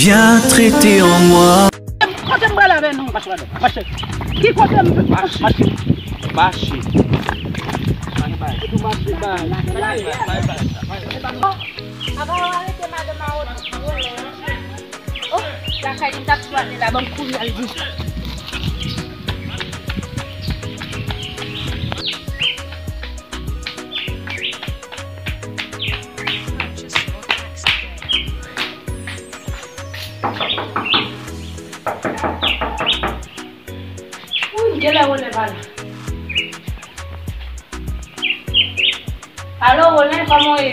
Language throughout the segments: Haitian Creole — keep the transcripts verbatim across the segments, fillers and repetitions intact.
Viens traiter en moi. Kote m pral avè nou? Mache, madan. Mache. Ki kote m mache? Mache. Mache. Mache bay. Mache bay. Mache bay. Apa w arete madanm a wòl? Oh, lakay li t ap swannen la, ban m kouri al di. Wi, m genlè Ronen pa la. Alo, Ronen, kòman w ye?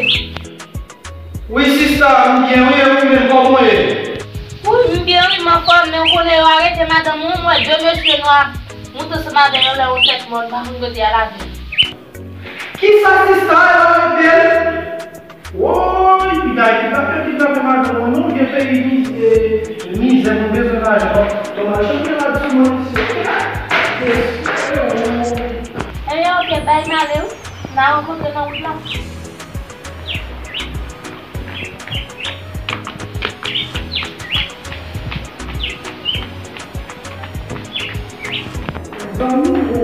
Wi, sista, m byen, wi, e ou menm, kòman w ye? Wi, m byen, wi, m anfòm, men w konnen yo arete madanm ou, m wè de mesye nwa moute ansanm avè l, yo lè yo fèt mòn, m pa konn kote y al avè l. Kisa, sista, yo arete l? Woy, piga kidnape, kidnape madanm ou, non, gen peyi miz-, e, mizè, nou bezwen lajan. Donk, machann gen la sou mwen, mesye. Mesye, oh. Ebyen, oke, bay m ale, wi. N a rankontre nan wout la. Zanmi, oh.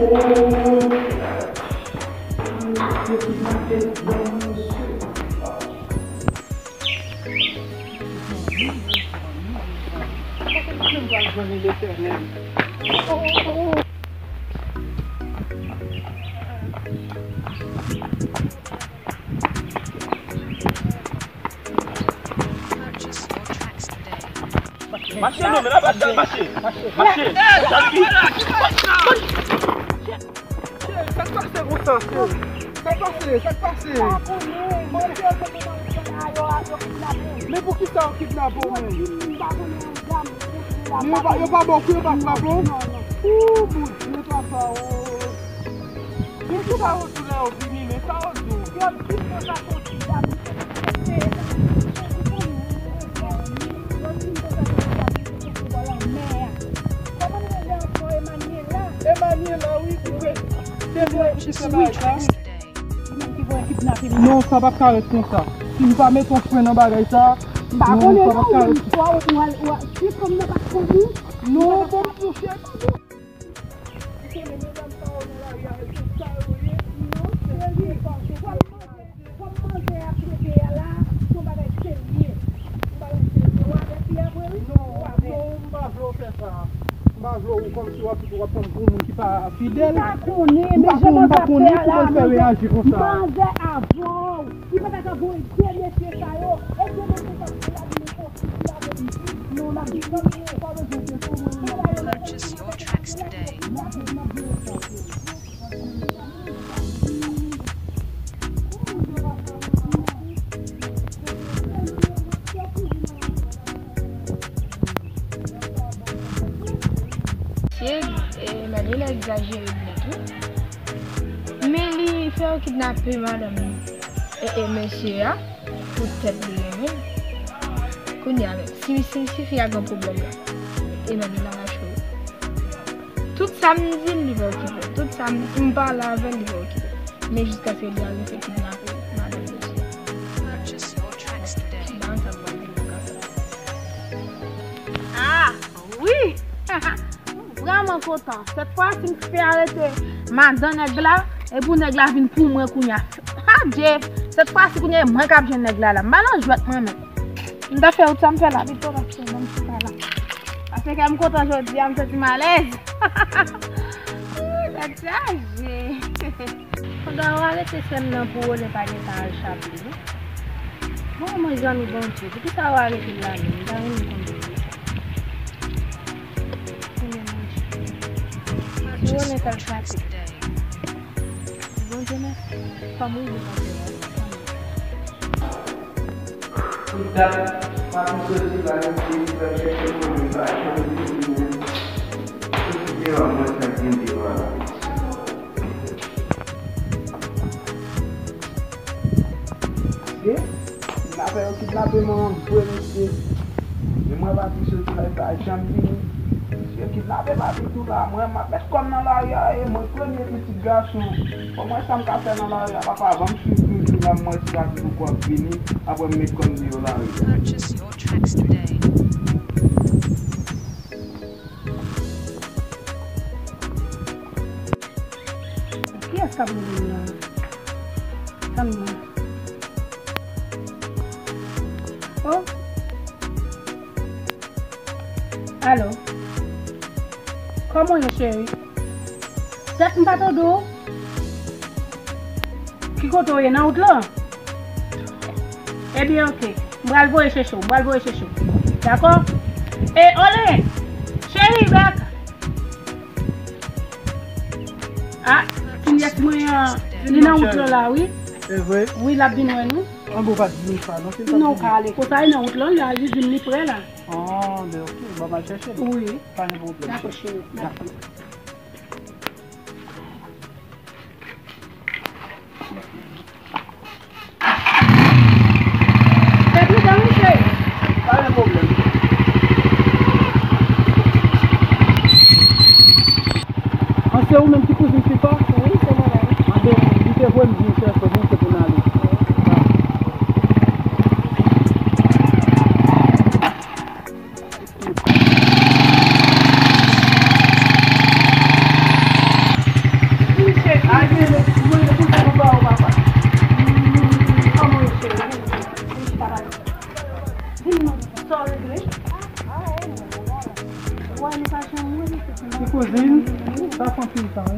Mache, non, men la, mache, mache, mache. Sa k pase konsa? Sa k pase? Sa k pase? Men poukisa yo kidnape w menm? Yo pa, yo pa ba w kou, yo pa frape w? Ooh, Bondye, papa, oh. Men ki sa yo di w lè yo vini, men sa yo di w? Yo di konsa konsa, Emmanuela, wi, ki vre. Se vre ki fè bagay sa? Non, sa p ap ka ret konsa. Si nou pa mete yon fren nan bagay sa, non, sa p ap ka ret konsa. Non, bon, mouche. Ou konnen medam sa yo nan lari a, se sa yo ye. Non, serye, paske fò m mande, fò m mande a kote a la, se yon bagay serye. Yon bagay serye. Ou avèti a vre, wi? Non, non, m pa vle w fè sa. M pa vle w kòmsi w ap, w ap pran m pou yon moun ki pa fidèl. M pa konnen, men jan manzè ap fè a la, manzè, manzè avan w. Li pa ta ka voye de mesye sa yo. E de mesye sa yo la vin konstitye avèk li. Non, la vin konstitye, pa bezwen de tou. Purchase your tracks today. Mesye, e, Manuela egzajere nèt, wi. Men li fè yo kidnape madanm, e, e, mesye a, pou tèt li renmen. Kounye a menm, si, si, si fi a gen pwoblèm la, e Manuela mache wi. Tout sa m di l, li va okipe l. Tout sa m, m pale avè l, li va okipe l. Men jiskaske li al rive kidnape madanm mesye a. Purchase your tracks today. M pa konn sa m pral di nou ka fè. Ah, wi! M vrèman kontan. Sèt fwa si m te arete madan nèg la, epi nèg la vin pou mwen kounye a. Adje! Sèt fwa si kounye a mwen k ap jwenn nèg la la. M pa nan jwèt mwen menm. M ta fè wout sa m fè la pito paske bon m chita la. Paske kè m kontan jodi a, m santi m alèz. Ooh, tèt chaje. Fodra w arete sè m nan pou Ronen pa gentan al chape, non? Bon, mwen zanmi Bondye, poukisa w arete l la menm? M ta renmen konn poukisa. Renmen Bondye. Si Ronen t al chape. Bondye mèsi. Fò m rive kanpe la. Tout dat, papi soti la, li di li pral chèche manje, li pa janm vini menm. Soti deyò, mwen sa k gen deyò a la. Kidnape manman m vre mesye. E mwen papi soti la, li pa janm vini. Misye kidnape papi tou la. Mwen m ap met kò m nan lari a, e mwen premye pitit gason. Bon, mwen sa m ka fè nan lari a, papa, ban m swiv toujou la, m wè si papi poko ap vini. Apre m met kò m deyò lari a. Purchase your tracks today. Kiyès k ap rele m nan? Tann mwen. Oh. Alo. Kòman w ye, cheri? Tèt m pa tande w. Ki kote w ye, nan wout lan? Ebyen, oke. M pral voye chèche w, m pral voye chèche w. Dakò? E, Olen! Cheri, bèk! Ah, Juliet mwen an, li nan wout lan la, wi. Se vre? Wi, l ap vin wè nou. An bon, pa di m sa, non, si l pa di m. Non, ou ka ale konsa, li nan wout lan, la, li di m li prè la. Ah, ben, oke, bon, m al chèche l. Wi. Pa gen pwoblèm. Dakò, cheri. Dakò. Fè pridan, wi, cheri. Pa gen pwoblèm. An, se ou menm ki kouzin Fifa? Wi, se mwen menm. Anben, li te voye m vin chèche w, se pou n ale. Ti kouzin, sa fè anpil tan, wi.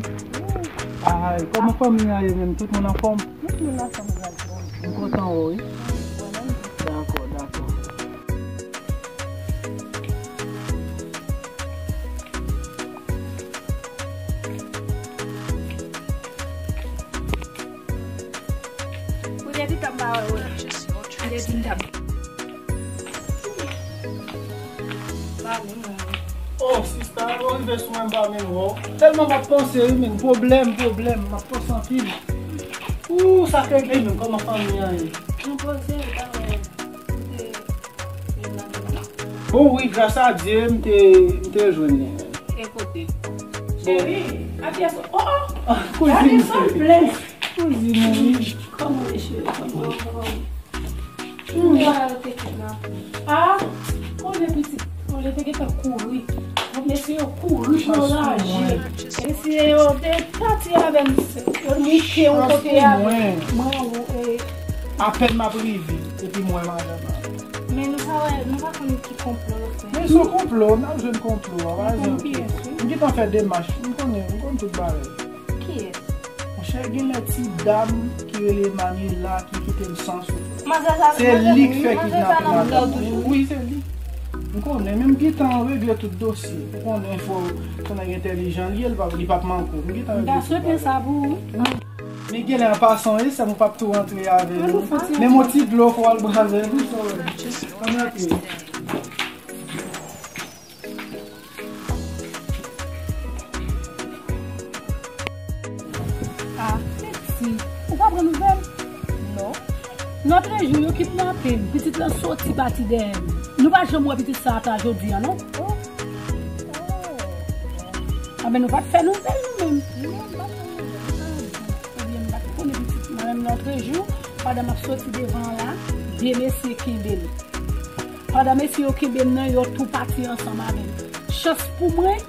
Ay, kòman fanmi an ye menm? Tout moun anfòm? Tout moun anfòm, gras Bondye. M kontan wè w, wi. Dakò, dakò. Ou depi tan m pa wè w la. Ou depi tan m. Pa menm wè w. Oh, sista, ou rive sou mwen, m pa menm wè w. Tèlman m ap panse, wi, menm. Pwoblèm, pwoblèm. M ap panse anpil. Ou, sa k regle menm? Kòman fanmi an ye? Nou poze, ou pa wè. Ou te Bon, wi, gras a Dye, m te, m te jwenn li. E kote? Cheri, a pyès. Oh, oh! Kouzin. Gade sa l plen. Kouzin, wi. Kòman w ye, cheri? Kòman w ye? Mwen te kidnape. Ah, konnen pitit, konnen te gentan kouri. Bon, mesye yo kouri pou yo raje. Mesye yo te pati avè m. Yo nike yon kote avè m. Mwen, ou, e, apèn m ap rive, epi m wè madanm nan. Men nou pa wè, nou pa konn ki konplo yo fè. Men se yon konplo, n ap jwenn konplo a, pa egzanp. M gentan fè demach, m konnen, m konn tout bagay. Kiyès? Monchè, genlè ti dam ki rele Manuela ki kite m san sou. Se li k fè kidnapin madanm mwen. Wi, se li. M konnen, men m gentan regle tout dosye. Ou konnen, fò, konnen entèlijan li ye, li p ap, li p ap manke w. M gentan regle tout bagay. M ta swete sa pou ou. Men genlè an pasan, wi, sè m, ou p ap tou rantre avè nou. Men yon ti dlo pou w al bwè avè nou. Ann rantre. Ah, pitit, ou pa pran nouvèl? Non. Lòtrejou, yo kidnape m. Pitit lan soti pati dèyè m. Nou pa janm wè pitit sa ata jodi a, non? Oh. Anben, nou pa t fè nouvèl, nou menm. Non, nou pa t fè nouvèl. Ebyen, m pa t konnen pitit mwen menm lòtrejou, pandan m ap soti devan an la, de mesye kenbe m. Pandan mesye yo kenbe m nan, yo tou pati ansanm avè m. Chans pou mwen,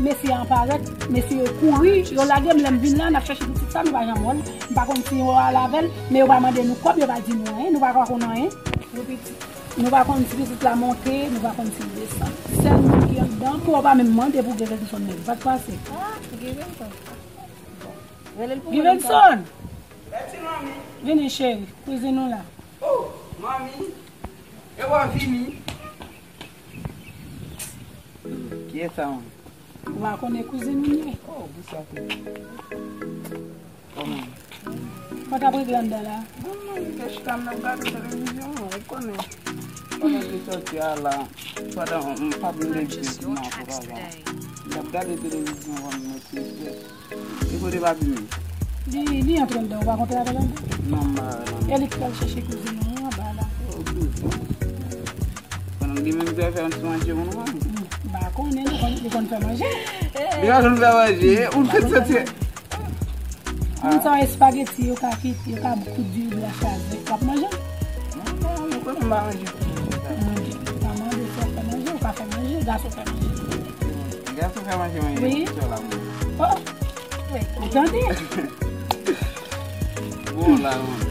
mesye an parèt, mesye yo kouri, yo lage m, lè m vin la, n ap chèche pitit sa, nou pa janm wè l. M pa konn si yo al avè l, men yo pa mande nou kòb, yo pa di nou anyen, nou pa ka konn anyen. Nou pa konn si pitit la monte, nou pa konn si l desann. Sèl moun ki anndan, pou w pa menm mande pou Gevelson menm. Sa k pase? Ah, Gevelson. Rele l pou mwen. Gevelson! Mèsi, manmi. Vini, cheri. Kouzin nou la. Oh, manmi. E w a vini. Kiyès sa, manmi? Ou pa konnen kouzin nou ye? Oh, pou sa fè. Kòman? Mwen t ap regle anndan la. Bon, mwen te chita, m ap gade televizyon, ou konnen. Pandan te sòti a la, pandan m pa vin leve nan papa la. M ap gade televizyon, mwen mete. E kote papi m? Li, li antre anndan, ou pa kontre avè l anndan? Non, m pa wè l anndan. E li k pral chèche kouzin nou an anba la. Pandan li menm fè fè yon ti manje pou nou manje. M pa konnen, li konn, li konn fè manje. Li pa konn fè manje, ou fè santi. Moun sa espageti, yo ka kit, yo ka koud diri blan chaje. W ap manje? Non, non, mwen pa manje. Hmm, ou pa manje, fè, fè manje, ou ka fè manje, gason fè manje. Gason fè manje, manje, wi. Sè la, mwen. Oh, ou tande? Bon, la, mwen.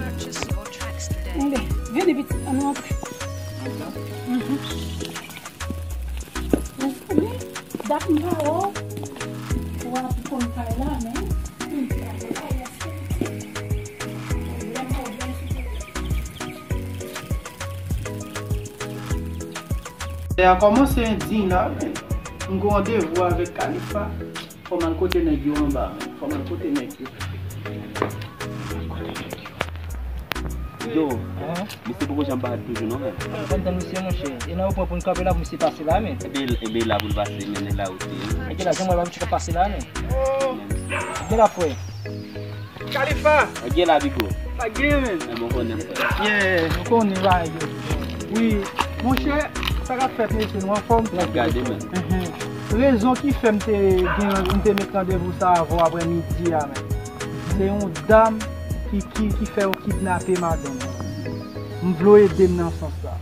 Tande, vini pitit, ann rantre. Mhm. Ou konnen, dat m pa wè w, w ap konn kay la, men. Lè a kòmanse endyen la, men m gen randevou avèk Khalifa. Fò m al kote nèg yo anba, men. Fò m al kote nèg yo. Yo, misye poko janm parèt toujou non, men. Ban m tann misye, monchè. E nan yo pran pou n kanpe la pou misye pase la, men. Ebyen, ebyen la pou l pase, men, e la ou te ye. Ebyen la, janm wè misye pase la, men. Ebyen la, frè. Khalifa! Ebyen la, Bigo. Sa gen, men? Men bon konnen, frè. Yeah, nou konnen bagay yo. Wi, monchè, sa k ap fèt, mesye, nou anfòm? N ap gade, men. Mhm. Rezon ki fè m te gen, m te met randevou sa avè w aprè midi a, men. Se yon dam ki, ki, ki fè yo kidnape madanm mwen. M vle w ede m nan sans sa.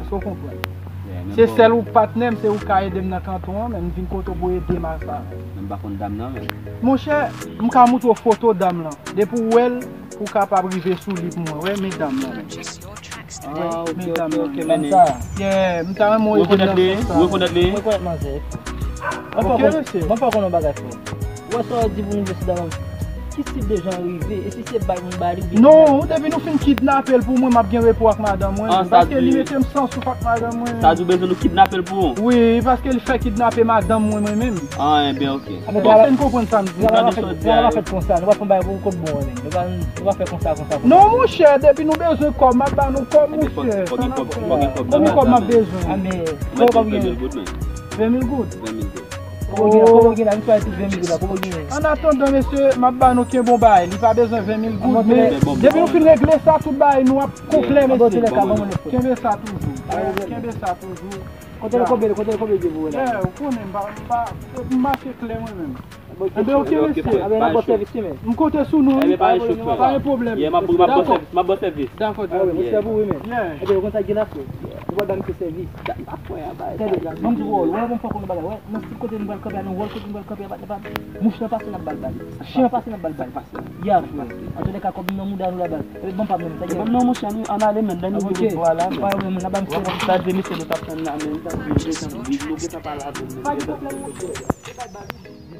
Èske w konprann? Se sèl ou patnè m, se ou k ka ede m nan kanton an, men m vin kote w pou w ede m a sa. Men m pa konn dam nan, men. Monchè, m ka moutre w foto dam lan. Depi w wè l, ou kapab rive sou li pou mwen. Wè, men dam lan. Ah, ok, ok, ok, men sa. Yeah, m ta renmen w ede m nan sans sa. Ou rekonèt li? Mwen rekonèt manzè. Ok, mesye. Mwen pa konn yon bagay, frè. Ou wè sa w di pou nou, mesye dam? Ki tip de jan rive? E si se bay moun ba li, oubyen... Non, depi nou fin kidnape l pou mwen, m ap gen repo ak madanm mwen. Paske li mete m san souf ak madanm mwen. Sa di w bezwen nou kidnape l pou ou? Wi, paske li fè kidnape madanm mwen, mwen menm. Ah, ebyen, ok. Èske n konprann sa m di? Nou pa fè konsa, nou pa fè yon bagay pou kòb bon, men. Nou pa, nou pa fè konsa, konsa, konsa. Non, monchè, depi nou bezwen kòb, m ap ba nou kòb, monchè. Fò gen kòb, fò gen kòb. Fò gen kòb m ap bezwen. Mwen gen ven mil goud, men. Ven mil goud? Ven mil goud. Kobo gen la, kobo gen la, nou chwazi tout ven mil goud la, kobo gen. An atandan, mesye, m ap ba nou kenbe yon bagay. Li pa bezwen ven mil goud, men depi nou fin regle sa, tout bagay nou ap konplè, mesye. Kenbe sa toujou. Kenbe sa toujou. Kote l kobe, kote l kobe, di pou wè la. Yeah, ou konnen, m pa, m pa, m mache klè mwen menm. Ebyen, ok, mesye. Ebyen, n ap ba w sèvis, men. M konte sou nou, wi. Pa gen pwoblèm. M ap ba w sèvis, m ap ba w sèvis. Dakò, dakò. Ebyen, ou konn sa k gen la, frè. Ou pa ban misye sèvis. Tande, ban m di w, ou wè, ban m fè w konn yon bagay, wè. Nan tout kote nou pral kanpe a, nan wòl kote nou pral kanpe a, pa, pa, mouch lan pase, n ap ba l bal. Chen an pase, n ap ba l bal. Ya, frè. Antoulèka, kòb nou nan mouda nou la, baz. Ebyen, ban m pa m nan, men, sa gen. Ban m nan, monchè, nou, ann ale, men, lè nou vin bò a la, men. Pa gen pwoblèm, n ap ba m sèvis. Sa di, mesye, nou t ap tann la, men, nou t ap vin, nou gentan pale avè l, men. Pa gen pwoblèm, monchè.